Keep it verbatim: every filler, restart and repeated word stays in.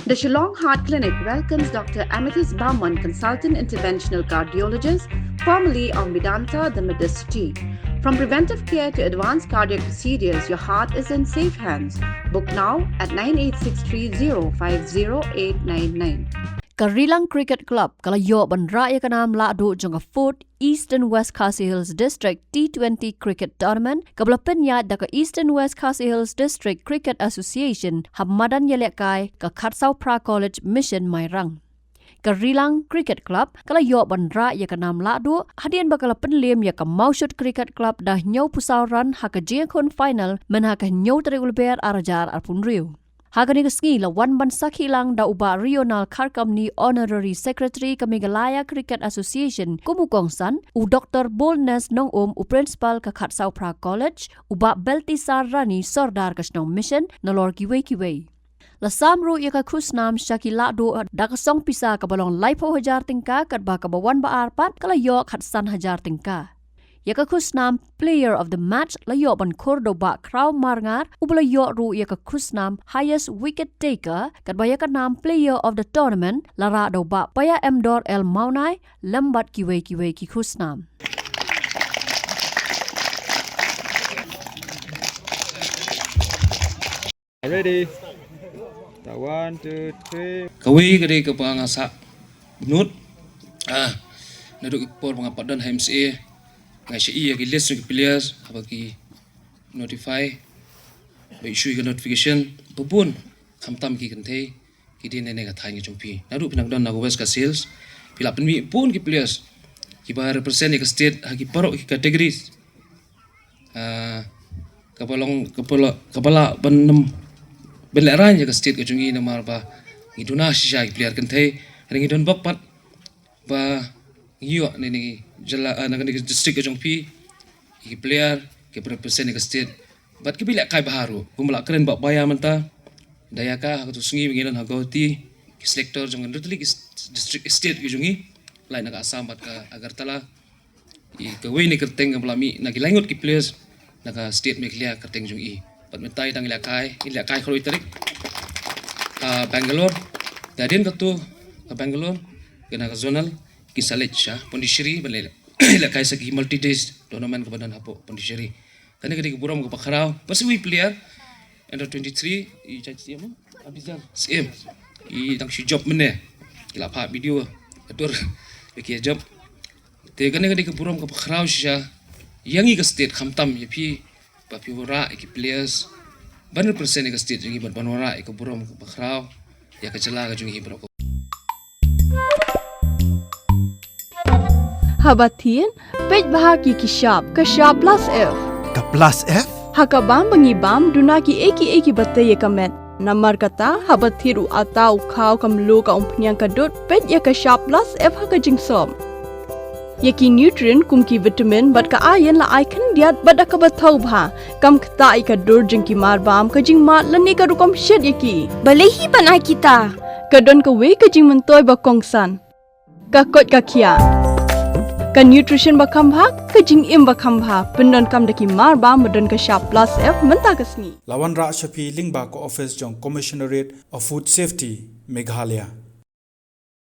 The Shillong Heart Clinic welcomes Doctor Amethyst Barman, Consultant Interventional Cardiologist, formerly of Medanta, the Medicity. From preventive care to advanced cardiac procedures, your heart is in safe hands. Book now at nine eight six three zero five zero eight nine nine. Ka Rilang Cricket Club ka la ïoh ban rah ïa ka nam lahduh jong ka fourth Eastern West Khasi Hills District T twenty Cricket Tournament, kaba la pynïaid da ka Eastern West Khasi Hills District Cricket Association ha madan ïalehkai ka Khatsawphra College Mission Mairang. Ka Rilang Cricket Club ka la ïoh ban rah ïa ka nam lahduh hadien ba ka la pynliem ïa ka Mawshut Cricket Club da hynñiewphew saw run ha ka jingïakhun final mynha ka hynñiew tarik u Lber ar hajar arphew hynriew. Ha kane ka sngi la wan ban sakhi lang da u Bah Rional Kharkamni, Honorary Secretary ka Meghalaya Cricket Association kum u kongsan, u Doctor Boldness Nongum, u Principal ka Khatsawphra College, u Bah Beltisar Rani, Sordar ka shnong Mission, nalor kiwei kiwei. La sam ruh ïa ka khusnam sha ki lahduh da ka song pisa kaba long laiphew hajar tyngka, katba kaba wan ba ar pat ka la ïoh khatsan hajar tyngka. Ïa ka khusnam Player of the Match la ïoh ban khur da u Bah Khraw Marngar, uba la ïoh ruh ïa ka khusnam Highest Wicket Taker, katba ïa ka nam Player of the Tournament la rah da u Bah Paya Emdor L Mawnai, lem bad kiwei kiwei ki khusnam. Ready? Ta, one, two, three. Kawei ka dei kaba nga sa nud. Ah, naduh ki por ba nga pat don ha M C A, nga sha ïa ki list ki players haba ki notify, ba issue ka notification, ba bun, khamtam ki kynthei ki dei ne ne ka thaiñ ka jong phi. Naduh phi nang don na ka West Khasi Hills, phi la pynmih bun ki players kiba represent ïa ka state ha ki baroh ki categories. Ah, kaba long, kaba la, kaba la ban nym, ban lehraiñ ïa ka state ka jong ngi namar ba ngi duna shisha ki player kynthei, hynrei ngi don bok pat ba ngi ïoh na kane ka jylla, ah, na kane ka district ka jong phi, ki player kiba represent ïa ka state bad kiba lehkai bha ruh. Kumba la kren Bah Paya mynta, da ïa ka ha katu sngi ba ngi don ha Guwahati, ki selector jong ka district, district state ka jong ngi, lait na ka Assam bad ka Agartala. Ïa kawei na ki kyrteng kaba la mih na ki lai ngut ki players na ka state Meghalaya kyrteng jong i. Bad mynta i dang lehkai, i lehkai khatwei tarik ha Bangalore. Hadien katu ha Bangalore, ka na ka zonal, ki sa leit sha Pondicherry ban leh, lehkai sa ki multi days tournament kaba don hapoh Pondicherry. Kane ka dei ka burom kaba khraw. Bad sa uwei player under twenty-three, i judge, i em, Abizar, i em. I dang shu jop mynne. Ki la phah video, atur, ki jop. Te kane ka dei ka burom kaba khraw shisha ïa ngi ka state, khamtam ïa phi, ba phi wanrah ïa ki players ban represent ïa ka state jong ngi, bad ban wanrah ïa ka burom kaba khraw ïa ka jylla ka jong ngi baroh. Haba thied, peit bha ïa ki shap, ka shap plus F. Ka plus F? Ha ka bam ba ngi bam, duna kiei kiei kiba tei ïa ka met. Namar kata, haba thied u atta, u khaw, ka mluh, ka umphniang, ka dud, peit ïa ka shap plus F ha ka jingsop. Ïa ki nutrient kum ki vitamin bad ka iron la ai khyndiat bad da kaba thaw bha. Kam ktah ïa ka dur jong ki marbam, ka jingmad lane ka rukom shet ïa ki. Balei hi ban ai kita? Ka don kawei ka jingmyntoi ba kongsan. Ka koit ka khiah. Ka nutrition ba kham bha, ka jingim ba kham bha. Pyndonkam da ki marbam ba don ka shap plus F mynta ka sngi. La wanrah sha phi lyngba ka office jong Commissionerate of Food Safety, Meghalaya.